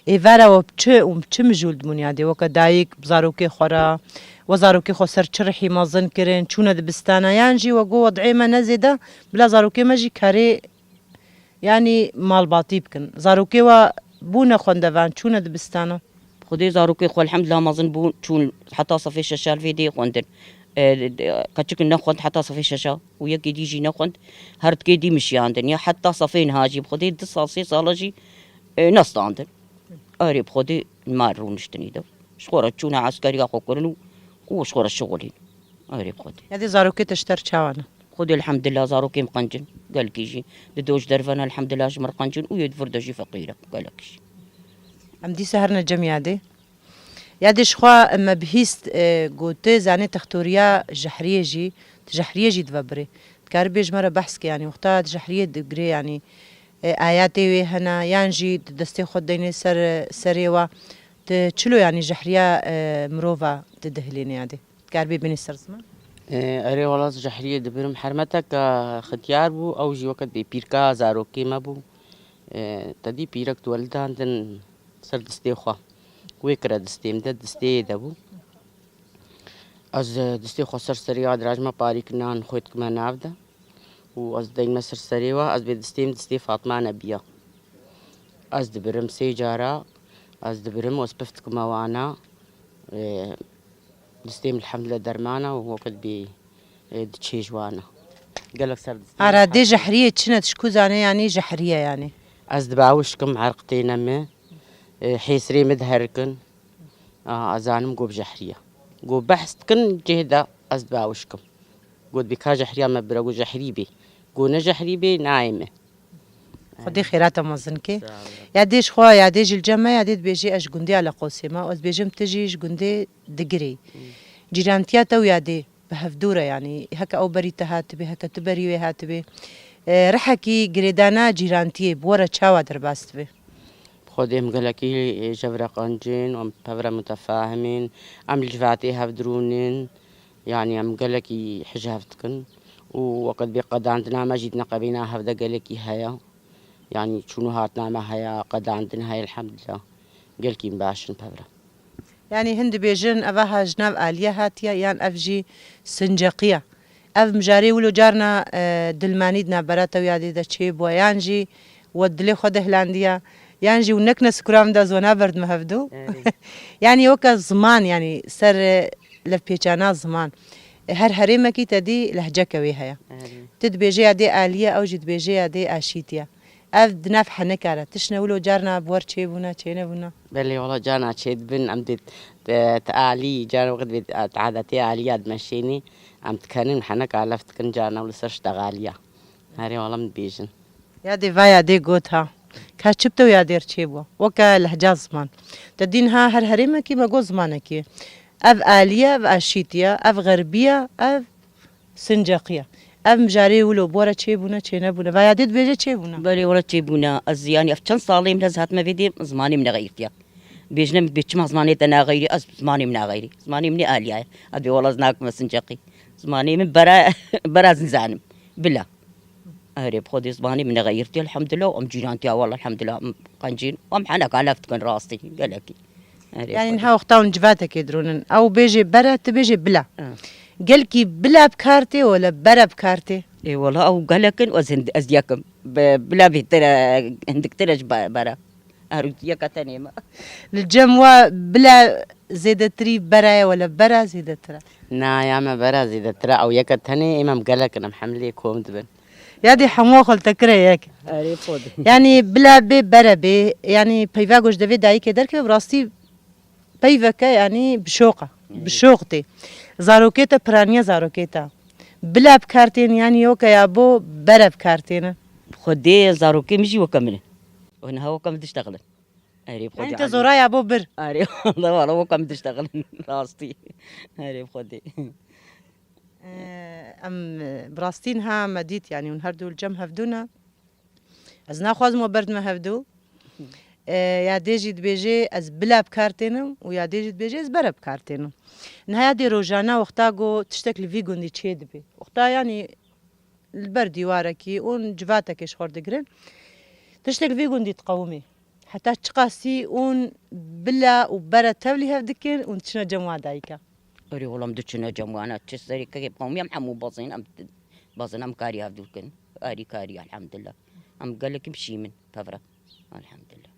Ê vera we bi çi û bi çi mijûl dibûn yadê? Weke dayik bi zarokê xwe re, we zarokê xwe ser çi rihî mezin kirin, çûne dibistana, yan jî we got, wed'ê me ne zêde, bila zarokê me jî karê, yanî malbatî bikin. Zarokê we bûne xwendevan, çûne dibistana? Xwedê zarokê xwe elhamdulillah mezin bûn, çûn heta sefê şeşer vê dê xwendin. E, de, keçik nexwend heta sefê şeşa û yekê dî jî nexwend, her tikê dî mişiyandin. Ya heta sefê niha jî bi Xwedê du sal, sê sala jî, e, nestandin. Erê bi Xwedê mar rûniştinî de. Ji xwe re çûne eskeriya xwe kirin û, û ji xwe re şixulîn. Erê bi Xwedê. Ya dê zarokê te ji te re çawa ne? Xwedê elhamdulillah zarokê min qenc in. Gelkî jî di doj derve ne elhamdulillah ji min re qenc in û yê di vir de jî feqîr e gelekî jî. Em dîsa herine cem ya dê. Ya dê ji xwe me bihîst, e, ku tu zanê textoriya jehriyê jî, tu jehriyê jî divebirê. Dikarî bê ji me re behs ke, yanî wexta tu jehriyê digirê, yanî, e, ayatê wê hene, yan jî tu destê xwe deynê ser, serê we, tu çilo, yanî jehriya, e, mirova tu dihilênê ya dê. Dikarî bê bênê ser ziman? E, erê wela ez jehriyê dibirim. Hermeteke xitiyar bû, ew jî weke dê pîrka zarokê me bû. E, te dî pîrek diwelidandin ser distê xwe. Wê kire distê min de, distê yê de bû. Ez, e, distê xwe ser serê ya dirajma parî kinan xwe dikime nav de. Û ez deyme ser serê wa, ez bê distê min distê Fatma Nebiya. Ez dibirim sê cara, ez dibirim û ez pif dikime wana. E, distê min elhamdulillah dermana û wekit bê, e, diçê ji wana. Gelek ser distê min Aradê hafîz. Jehriyê çi ne, tu ji ku zanê, yanî jehriye yanî? Ez dibawişkim, erq têne min. E, hêsirê min diherikin. A, ez zanim ku bi jehriye. Ku behs dikin cihê de ez dibawişkim. Ku dibê ka jehriya me bira, ku jehrî bê. Ku ne jehrî bê, nayê min. Xwedê xêra te mezin ke. Sağ ol. Ya dê ji xwe, ya dê ji li cem me, ya dê dibêjê ez ji gundê Aleqosê me. Ez dibêjim tu jî ji gundê Digirê. Hmm. Cîrantiya te û ya dê bi hevdû re, yanî heke ew berî te hatibê, heke tu berî wê hatibê. E, rihekî girêdana cîrantiyê bi we re çawa derbas dibe? Xwedê em gelekî, e, ji hev re qencin, em bi hev re mutefahim in, em li civatê hev dirûnin, yanî em gelekî hij hev dikin û wekit bê qedandina me jî di neqebîna hev de gelekî heye. Yanî çûn û hatina me heye, qedandin heye, elhamdulillah. Gelkî em baş in bi hev re. Yanî hin dibêjin, eva ha ji nav aliye hatiye, yan ev jî sinceqiye. Ev mijarê wilo carna, e, dilmanî di navbera te û ya dê de çêbûye, yan jî we dilê xwe de hilandiye, yan jî û nekine sikuran de zona berdime hevdu. Erê. Yanî weke ziman, yanî ser, e, levpêçana ziman. E, her herêmekî te dî lehceke wê heye. Erê. Tu dibêjê ya dê aliye, ew jî dibêjê ya dê aşîtiye. Ev di nav heneka re tişt ne wilo carna bi wer çêbûne, çênebûne? Belê, wala carna çêdibin, em dê te, te alî, carna wextê dibê te, te adetê aliya dimeşênî, em dikenin, heneka lef dikin, carna wilo ser ştexaliya. Herê wala em dibêjin. Ya dê va ya dê got ha. Ka çi bi te û ya dê re çêbû? Weke lehca ziman. Te dîn ha her herêmekî me got zimanekî. Ev alî ye, ev aşîtî ye, ev xerbî ye, ev sinceqî ye. Ev mijarê wilo bi we re çêbûne, çênebûne? Va ya dê dibêje çêbûne. Belê, were çêbûne. Ez, yanî, ev çend salê min ez hatime vê dê, zimanê min nexeyirtiye. Bêjine min bê çima zimanê te naxeyrî, ez zimanê min naxeyrî. Zimanê min ê aliya ye. Ez bê wala ez nakime sinceqî. Zimanê min bera, bera ez nizanim. Bila. Erê, bi Xwedê zimanê min nexeyirtiye, elhamdulillah, û em cîrantiya, wala elhamdulillah, em qencîn, em heneka lef dikin rastî, gelekî. Erê, Yanî Xwedê. Niha wexta hûn civateke dirûnin, ew bêjê bere, tu bêjê bila. Ha. Gelkî bila bi kar tê, wele bere bi kar tê? Ê, wala ew gelek in, ez hind-, ez yekim. Bi-, bila bêtir e, hindiktir e ji be-, bere. Her yeka tenê me. Li cem we bila zêdetirî bera ye, wele bera zêdetir e? Na, ya me bera zêdetir e, ew yeka tenê, ê me em gelek in, em hemlê kom dibin. Ya dê hemû xultekire yek. Erê, xwe de. Yanî bila bê bere bê, yanî peyva ku ji devê dayikê derkeve bi rastî peyveke, yanî bi şoq e. Bi şoq tê. Zarokê te piraniya zarokê te. Bila bi kar tên, yanî yoke ya bo bere bi kar têne. Xwedê zarokê min jî weke min e. Û niha weke min diştexilin. Erê, bi Xwedê Yanî te azî. Zora ya bo bir. Erê, wala, wala weke min diştexilin. Rastî. Erê, bi Xwedê. Ee, em, e, bi rastî niha me dît, yanî hûn her du li cem hevdû ne. Ez naxwazim we berdime hevdû. Ee, ya dê jî dibêjê ez bila bi kar tênim û ya dê jî dibêjê ez bere bi kar tênim. Niha ya dê rojane wexta ku tiştek li vî gundî çê dibe. Wexta yanî li ber dîwarekî ûn civatekê ji xwe re digirin. Tiştek li vî gundî diqewimê. Heta çiqasî ûn bila û bere tevlî hev dikin ûn diçine cem wa dayika? Erê, wela em diçine cem wana, çi serê kekê qewmî em hemû bazên, em bazên em karî hev dûr kin. Arî karî, elhamdulillah. Em gelekî bişîmin, pevre. Elhamdulillah.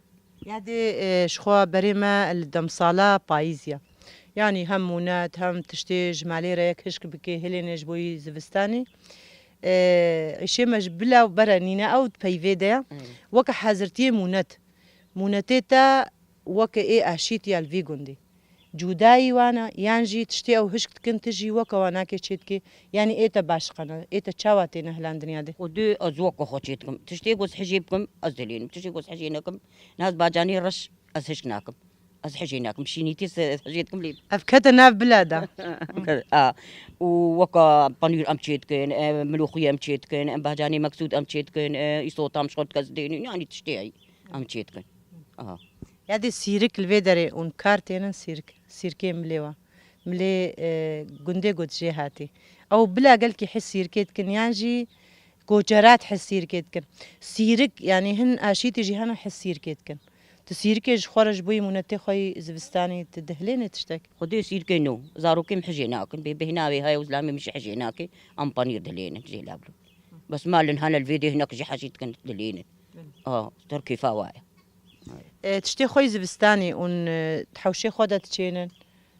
Ya dê, e, ji xwe berê me li demsala payîz ye. Yanî hem mûnet, hem tiştê ji malê re yek hişk bike, hilêne ji bo yî zivistanê. Ee, îşê me ji bila û bere nîne, ew di peyvê de ye. Weke hazirtiyê mûnet. Mûnetê te weke ê aşîtî ya li vî gundî. Cûdayî wan e, yan jî tiştê ew hişk dikin, tu jî weke wan nakê çê dikê. Yanî ê te başqane, ê te çawa têne hilandin yadê? Xwedê ez weke xwe çê dikim. Tiştê ku ez hijê bikim, ez dilênim. Tiştê ku ez hijê nekim, niha ez bacanê reş ez hişk nakim. Ez hijê nakim. Şînîtî se-, ez hijê dikim lê. Ev kete nav bila de. A, û weka panîr em çê dikin, e, miloxî em çê dikin, em bacanê meksûd em çê dikin, e, îsota em ji xwe dikez dênin. Yanî tiştê heyî em çê dikin. Aha. Yadê sîrik li vê derê hûn kar tênin sîrik. Sîrkê milê wa. Milê, e, gundê got jê hatî. Ew bila gelkî his sîrkê dikin yan jî koçerat his sîrkê dikin. Sîrik, yanî hin aşîtî jî hene his sîrkê dikin. Tu sîrikê ji xwe re ji bo yî mûnetê xwe yî zivistanî tu dihilênê tiştek? Xwedê sîrkê no. Zarokê min hijê nakin. Bê bêhna wê heye û zilamê min jî hijê nake. Em panîr dilênin jê lablo. Bes malin hene li vê dê hinek jî hejî dikin dilênin. A, ter kêfa wa ye. E, tiştê xwe yî zivistanî hûn, e, di hewşê xwe de diçênin?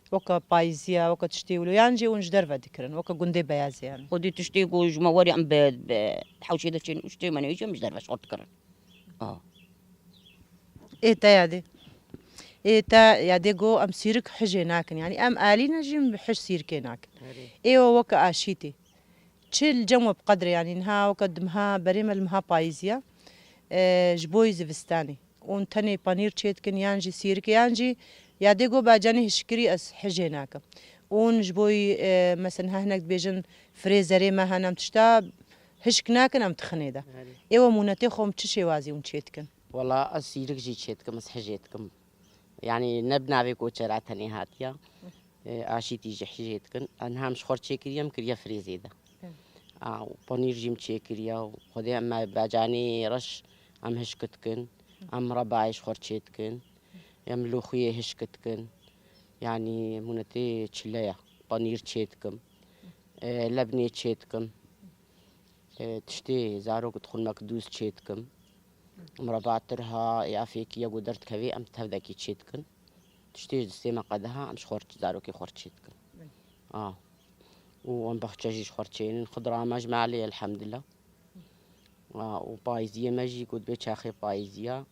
Weke payîziya, weke tiştê wilo, yan jî hûn ji derve dikirin, weke gundê beyazê yani? Xwedî tiştê ku ji me werê em bi, bi hewşê de çên û tiştê me nêjî em ji derve ji xwe dikirin. A. Ê te yadê. Ê te yadê got em sîrik hijê nakin. Yanî em alî ne jî em bi hij sîrikê nakin. Erê. Ê o weke aşîtî. Çi li cem we bi qedre, yanî niha weke di meha berê me li meha payîzî ye, e, ji bo yî zivistanê. Hûn tenê panîr çêdikin yan jî sîrikê yan jî ya dê got bacanê hişkirî ez hijê nakim. Hûn ji bo yî, e, mesela niha hinek dibêjin frêzerê me hene em tişta hişk nakin em dixinê de. Erê. Ê we mûnetê xwe bi çi şêwazî hûn çêdikin? Wela ez sîrik jî çêdikim, ez hijê dikim. Yanî ne bi navê koçera tenê hatiye. E, aşîtî jî hijê dikin. Em hem ji xwe çêkiriye, em kiriye frêzê de. Hı. A, û panîr jî em çêkiriye. Xwedê em me bacanê reş em hişk dikin. Em rebayê ji xwe çê dikin. Em loxiyê hişk dikin. Yanî mûnetê çile ye. Panîr çê dikim. E, lebnê çê dikim. E, tiştê zarok dixwin me ki dûz çê dikim. Mureba tirha ya fêkî ya ku derdikevê em tevdekî çê dikin. Tiştê ji destê me qediha em ji xwe r-, zarokê xwe r çê dikin. A. Û em baxçe jî ji xwe r çênin. Xidra me ji malê elhemdillah. A, û payîziyê me jî ku dibê çaxê payîziya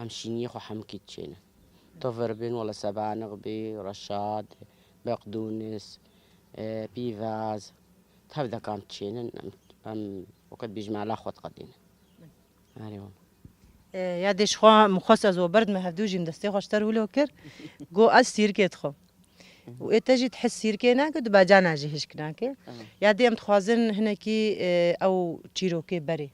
em şîniyê xwe hemkî diçênin. Tovir bin, wela sebanix bî, reşad, beqdûnis, e, pîvaz, tevdeka em diçênin, em, em weke dibêjin mala xwe diqedînin. Erê wala. E, ya dê ji xwe min xwest ez we berd me hevdû jî min destê xwe ji te re wilo kir. Got ez sîrikê dixwim. Û ê te jî dihis sîrikê nake, tu bacana jî hişk nake. Aha. Ya dê em dixwazin hinekî, e, ew çîrokê berê.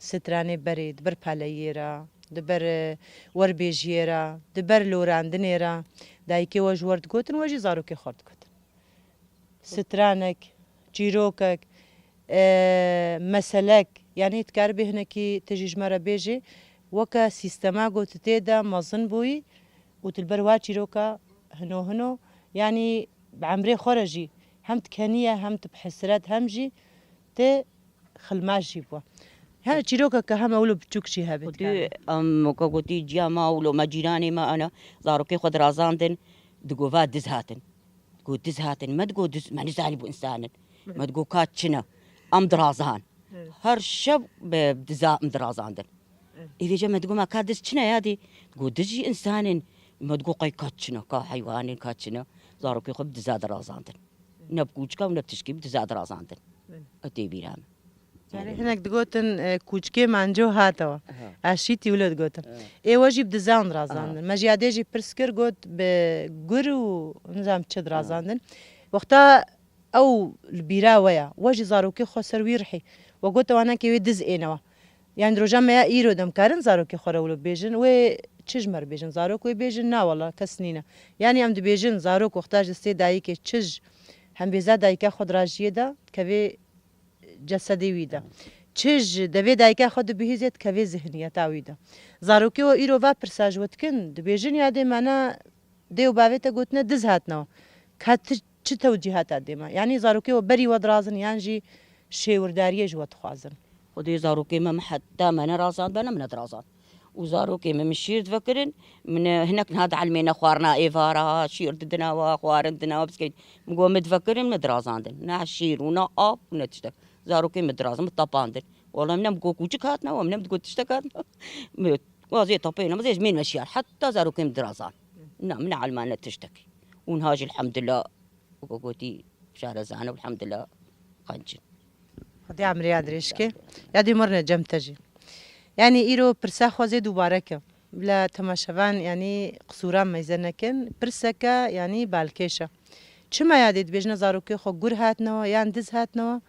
Stranê berê, di ber paleyê re, di ber, e, werbêjiyê re, di ber lorandinê re. Dayikê we ji we re digotin, we jî zarokê xwe re digotin. Stranek, çîrokek, e, meselek, yanî dikaribê hinekî tu jî ji me re bêjê, weke sîstema ku tu tê de mezin bûyî û tu li ber wa çîroka hino hino, yanî bi emrê xwe re jî hem tu keniye, hem tu bi hesret, hem jî tu xilmaj jî bû. Her çîrokeke heme wilo biçûk jî hebe. Xwedî dikarî. Em weke gotî ciya ma wilo me cîranê me ana zarokê xwe dirazandin, digo va diz hatin. Digo diz hatin. Me digo diz, me nizanî bû însan in. Me digo ka çi ne. Em dirazan. Evet. Her şev bi diza em dirazandin. Evet. Ê vêce me digo me ka diz çi ne ya dî? Digo diz jî însan in. Me digo qey ka çi ne, ka heywan in, ka çi ne. Zarokê xwe bi diza dirazandin. Ne bi kûçika û ne bi tişkî bi diza dirazandin. Belê. Ew tê bîra min. Yani hinek digotin, e, kûçikê manco hatewa. Aha. Aşîtî wilo digotin. Evet. Ê we jî bi dizan dirazandin. Aha. Me jî ya dê jî pirs kir got bi gur û nizam çi dirazandin. Aha. Wexta ew li bîra we ya. We jî zarokê xwe ser wî rihî. We got ewanekê wê diz ênewa. Yani di roja me ya îro de em karin zarokê xwe re wilo bêjin, wê çi ji me re bêjin? Zarok wê bêjin, na wela kes nîne. Yani em dibêjin, zarok wexta ji destê dayikê çi ji hembêza dayika xwe dirajiyê de, dikevê cesedê wî de. Çi ji devê dayika xwe dibihîzê, dikevê zihniyeta wî de. Zarokê we îro va pirsa ji we dikin, dibêjin ya dê me ne Dê û bavê te gotine diz hatine we. Ka ti çi tewcîhata dê me? Yanî zarokê we berî we dirazin yan jî şêwirdariyê ji we dixwazin? Xwedê zarokê me, me heta me nerazand, me ne min dirazand. Û zarokê min, min şîr divekirin, min, e, hinek niha dielmêne xwarina êvara, şîr didina we, xwarin didina we, biskevît. Min got, min divekirin, min dirazandin. Ne şîr û ne av û ne tiştek. Zarokê min dirazin, min tepandin. Wala min ne min got kûçik hatina we, min ne min got tiştek hatina. Min wazê tepêne, min zê ji min meşiyar. Heta zarokê min dirazan. Na, min elmane tiştekî. Û niha jî elhamdulillah, weke gotî, şarezane û elhamdulillah, qenc in. Xwedê emriya dirêj ke. Yadê mirne cem te jî. Yanî îro pirsa xwe zê dubare ke. Bila temaşevan, yanî qisûran meyze nekin. Pirseke, yanî balkêş e. Çima yadê dibêjine zarokê xwe gur hatnewe, yan diz hatnewe,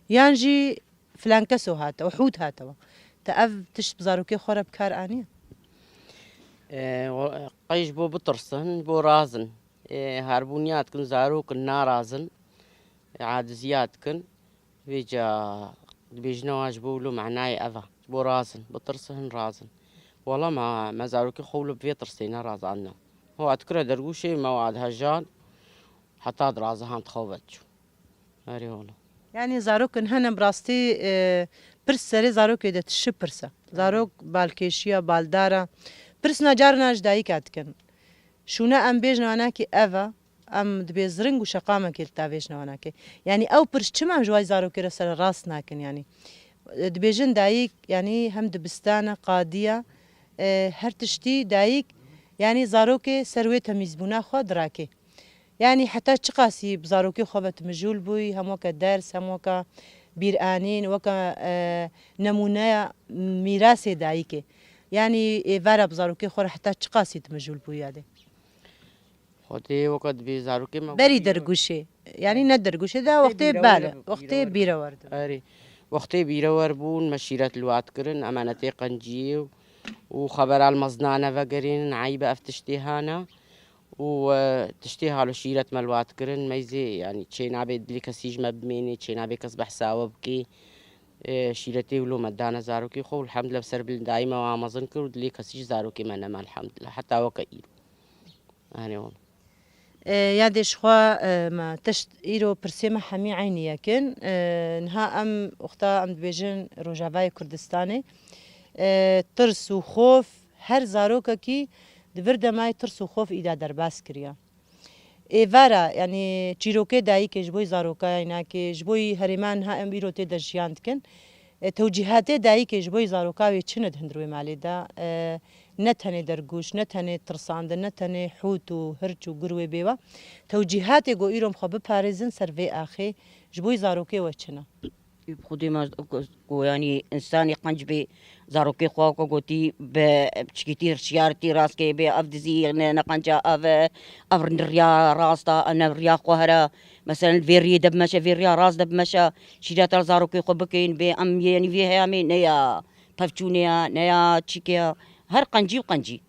yan jî filan keso hate, û hût hatewe. Te ev tişt bi zarokê xwe re bi kar aniye? E, o, qey ji bo bitirsin, ji bo razin. E, herbûniya dikin, zarok in narazin. E, aciziya dikin. Vêca dibêjine wan ji bo wilo manayê ev e. Ji bo razin. Bitirsin, razin. Wala me, me zarokê xwe wilo bi vê tirsê nerazandine. Me wa dikire dergûşê, me wa dihejan. Heta dirazihan dixwe ve diçû. Erê wala. Yanî zarokin hene bi rastî, e, pirs serê zarokê de tişi pirs e. Zarok balkêşiya, baldara. Pirsna carina ji dayika dikin. Şûne em bêjin wanakî ev e, em dibê ziring û şeqamekê li tavêjine wanakê. Yanî ew pirs çima em ji wayî zarokê re sererast nakin yanî? E, dibêjin dayik, yanî hem dibistan e, qadî ye, e, her tiştî dayik, yanî zarokê ser wê temîzbûna xwe dirakê. Yanî heta çiqasî bi zarokê xwe ve tu mijûl bûyî, hem weke ders, hem weke bîranîn, weke, e, nemûneya mîrasê dayikê. Yanî êvara bi zarokê xwe re heta çiqasî tu mijûl bûyî yadê? Xwedê weke dibê zarokê me Berî dergûşê. Yanî ne dergûşê de wextê bale, wextê bîrewer dibe. Erê. Wextê bîrewer bûn, me şîret li wan dikirin, emanetê qenciyê û, û xebera li mezina nevegerînin, eyb e ev tiştê hane. Û, e, tiştê halo şîret me li wan dikirin, meyzê, yanî çênabê dilê kesî ji me bimênê, çênabê kes behsa we bikê. E, şîretê wilo me dane zarokê xwe û elhamdulillah bi ser bilindayî me wan mezin kir û dilê kesî ji zarokê me nema elhamdulillah. Heta weke îro. Anê wan. E, yadê ji xwe, e, me tişt îro pirsê me hemî eynî yek in. E, niha em wexta em dibêjin Rojavayê Kurdistanê. E, tirs û xof her zarokekî di vir de me tirs û xof îda derbas kiriye. Êvara, yanî çîrokê dayikê ji bo yî zaroka eynakê, ji bo yî herêma niha em îro tê de jiyan dikin. E, tewcîhatê dayikê ji bo yî zaroka wê çi ne di hundir wê malê de? E, ne tenê dergûş, ne tenê tirsandin, ne tenê hût û hirç û gur wê bêwa. Tewcîhatê ku îro em xwe biparêzin ser vê axê, ji bo yî zarokê we çi ne? Bi Xwedê me ku, ku yanî însanê qenc bê, zarokê xwe ku gotî bi çikîtî şiyartî rastgehê bê, ev dizî ne, ne qenca ev e, ev riya rast e, ne riya xwe here. Meselen vê riyê de bimeşe, vê riya rast de bimeşe, şîreta li zarokê xwe bikeyin bê, em yanî vê heyamê ne ya pevçûnê ya, ne ya çîkê ya. Her qencî û qencî.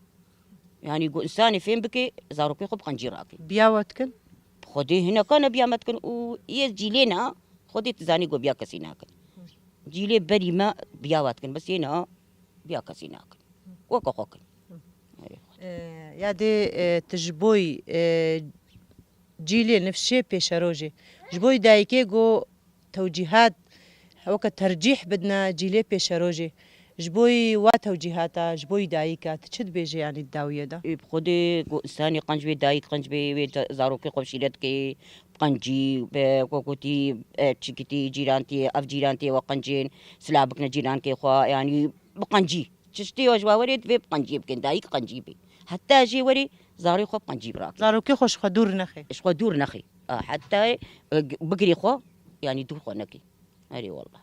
Yanî ku însanê fêm bike, zarokê xwe bi qencî rake. Biya we dikin? Xwedê hineka ne biya me dikin û yê cîlê ne, Xwedê dizanî ku biya kesî nakin. Cîlê berî me biya we dikin, bes yê niha biya kesî nakin. Weke xwe kin. Erê. E, yadê, e, tu ji bo yî, e, cîlê nifşê pêşerojê. Ji bo yî dayikê ku tewcîhat, weke tercîh bidine cîlê pêşerojê. Ji bo yî wa tewcîhata, ji bo yî dayika, tu çi dibêjê yanî di dawiyê de? Ê, bi Xwedê ku însanî qenc bê, dayik qenc bê, wê te-, zarokê xwe şîret kê, bi qencî, be, ku gotî, e, çikitî, cîran tê, ev cîran tê, we qencên, sila bikine cîrankê xwe, yanî bi qencî. Çi ji tê ya ji wa werê divê bi qencî bikin, dayik qencî bê. Heta jê werê zarê xwe bi qencî birake. Zarokê xwe ji xwe dûr nexê. Ji xwe dûr nexê. A, heta, e, bigirê xwe, yanî dûr xwe nekê. Erê wallah.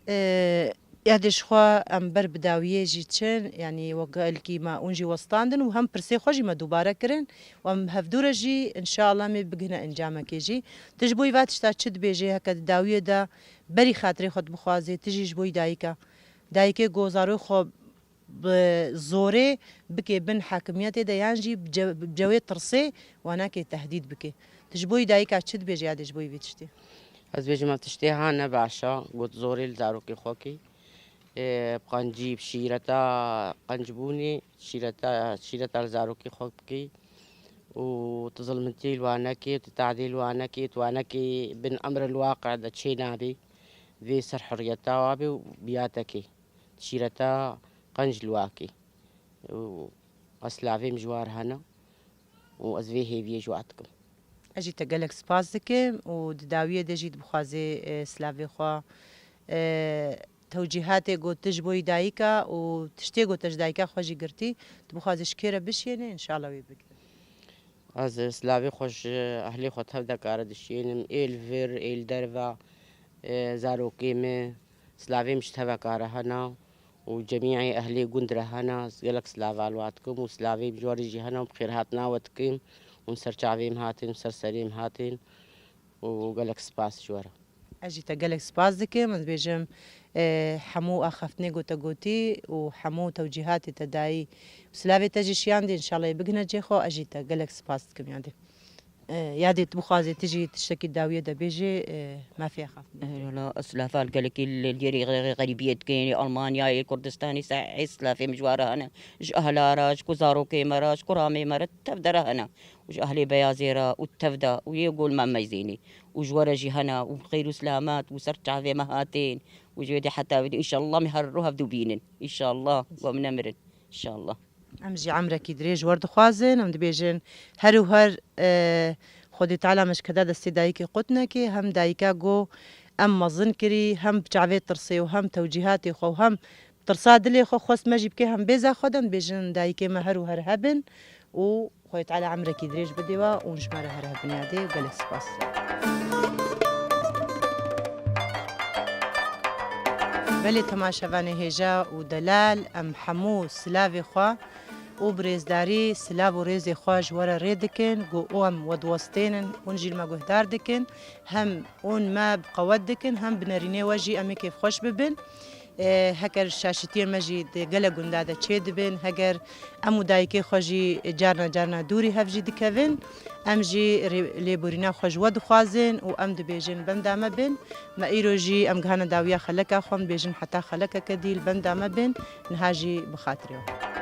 E, yadê ji xwe em ber bi dawiyê jî çin, yanî wek gelkî me hûn jî westandin û hem pirsê xwe jî me dubare kirin û em hevdû re jî înşallah em ê bigihine encamekê jî. Tu ji bo yî va tişta çi dibêjê heke di dawiyê de berî xatirê xwe dibixwazê, tu jî ji bo yî dayika. Dayikê ku zarokê xwe bi zorê bike bin hakimiyetê de yan jî bi ce-, bi cewê tirsê wana kê tehdîd bike. Tu ji bo yî dayika çi dibêjî yadê ji bo yî vî tiştê? Ez bêjim ev tiştê ha ne baş e, got zorê li zarokê xwe kî. Ê, bi qencî, bi şîreta qencbûnê, şîreta, şîreta li zarokê xwe bikî û tu zilmintiyê li wan nekê, tu tadê li wan nekê, tu wan nekê bin emre li waqe de çê nabê. Vê ser huriyeta wa bê û biya te kê. Şîreta qenc li wakî. Û ez silavê min ji war hene û ez vê hêviyê ji wa dikim. Ez jî te gelek spas dikim û di dawiyê de jî dibixwazê, e, silavê xwe, e, tewcîhatê ku tu ji bo dayika û tiştê ku te ji dayika xwe jî girtî, tu bixwazê ji kê re bişiyênê, înşallah wê bigire. Ez silavê xwe ji ehlê xwe tevdeka re dişiyênim, ê li vir, ê li derve, e, zarokê min, silavê min ji teveka re hene û cemîyê ehlê gund re hene. Ez gelek silava li wa dikim û silavê min ji we re jî hene û bi xêrhatina we dikim û ser çavê min hatin û ser serê min hatin û gelek spas ji we re. Ez jî te gelek spas dikim. Ez dibêjim, e, hemû axaftinê ku te gotî û hemû tewcîhatê te dayî û silavê te jî şiyandî, înşallah yê bigihine cihê xwe. Ez jî te gelek spas dikim yadê. E, yadê tu bixwazê tu jî tiştekî dawiyê de bêjê, e, mafê axaftinê. E, wela, ez silafa li gelekî li, li yerê xerîbiyê dikin, li Almanyayê, Kurdistanê, sehê silafê min ji we re hene. Ji ehla re, ji ku zarokê me re, ji kuramê me re, tev de re hene. Û ji ehlê beyazê re û tev de û yê gol me meyzênê. Û ji we re jî hene û bi xêr û selamet û ser çavê me hatin. Û ji wê de heta wê de înşallah me her rû hevdû bînin. Înşallah we min nemirin. Înşallah. Em jî emrekî dirêj wer dixwazin. Em dibêjin her û her, e, Xwedê Teala me ji keda destê dayikê qut neke. Hem dayika go em mezin kirî, hem bi çavê tirsê û hem tewcîhatê xwe û hem tirsa dilê xwe xwest me jî bike, hem bêza xwe de. Em dibêjin dayikê me her û her hebin û Xwedê Teala emrekî dirêj bidê we û ji me re her hebin yadê û gelek spas. Belê temaşevanê hêja û delal, em hemû silavê xwe û bi rêzdarî silav û rêzê xwe ji we re rê dikin, ku û em we diwestênin, hûn jî li me guhdar dikin, hem hûn me bi qewet dikin, hem bi nerînê we jî em ê kêfxweş bibin. E, heger şaşitiyên me jî di gelek gunda de çêdibin, heger em û dayikê xwe jî carna carna dûrî hev jî dikevin, em jî rê-, lêborîna xwe ji we dixwazin û em dibêjin benda me bin. Me îro jî em gihane dawiya xeleka xwe, em dibêjin heta xelekeke dî li benda me bin, niha jî bi xatirê we.